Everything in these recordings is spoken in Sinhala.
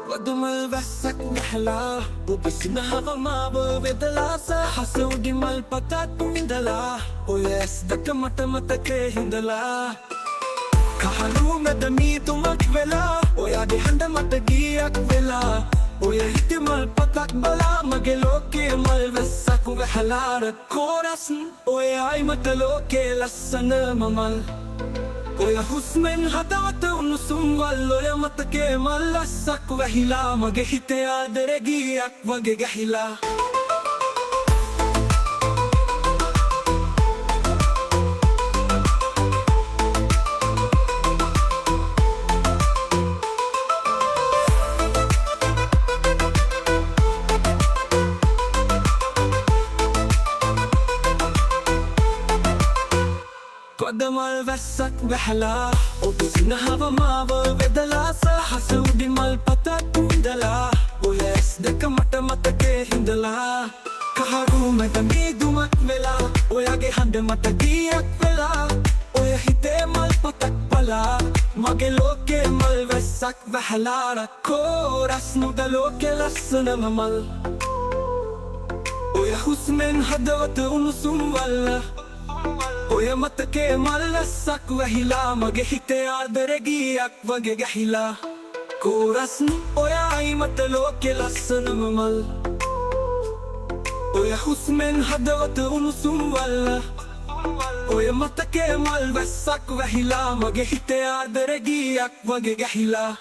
වදමල් වැස්සක් වැහලා ඔබ සිනහව මාව වෙදලා, සහස උඩින් මල් පතක් විඳලා, ඔය ඇස් දෙක මට මතකේ හිඳලා. කහළු මැද මීදුමක් වෙලා, ඔයාගේ හඬ මට ගීයක් වෙලා, ඔය හිතේ මල් පතක් බලා, මගේ ලෝකේ මල් වැස්සක් වැහලා. කෝරස් ඔයයි මට ලෝකේ ලස්සනම මල්. ඔය හුස්මෙන් හදවත උණුසුම් වල්, ඔය මතකේ මල් වැස්සක් වැහිලා, මගේ හිතේ ආදරේ ගීයක් වගේ ගැහිලා. පදමල් වැස්සක් වැහලා ඔබ සිනහව මාව වෙදලා, සහස උඩින් මල් පතක් විඳලා, ඔය ඇස් දෙක මට මතකේ හිඳලා. කහරු මැද මීදුමක් වෙලා, ඔයාගේ හඬ මට ගීයක් වෙලා, ඔය හිතේ මල් පතක් බලා, මගේ ලෝකේ මල් වැස්සක් වැහලා. කෝරස් නුද ලෝකේ ලස්සනම මල්. ඔය හුස්මෙන් හදවත උණුසුම් වල්ල, ඔය මතකේ මල් වැස්සක් වැහිලා, මගේ හිතේ ආදරේ ගීයක් වගේ ගැහිලා. කෝරස් ඔයයි මට ලෝකේ ලස්සනම මල්. ඔය හුස්මෙන් හදවත උණුසුම් වල්ල, ඔය මතකේ මල් වැස්සක් වැහිලා, මගේ හිතේ ආදරේ ගීයක් වගේ ගැහිලා.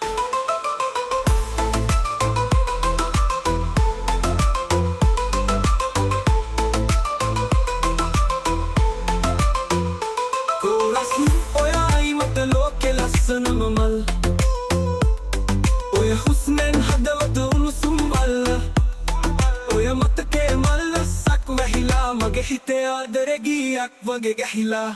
කෝරස් ඔයයි මට ලෝකේ ලස්සනම මල්. ඔය හුස්මෙන් හදවත උණුසුම් වල්ල, ඔය මතකේ මල් වැස්සක් වැහිලා, මගේ හිතේ ආදරේ ගීයක් වගේ ගැහිලා.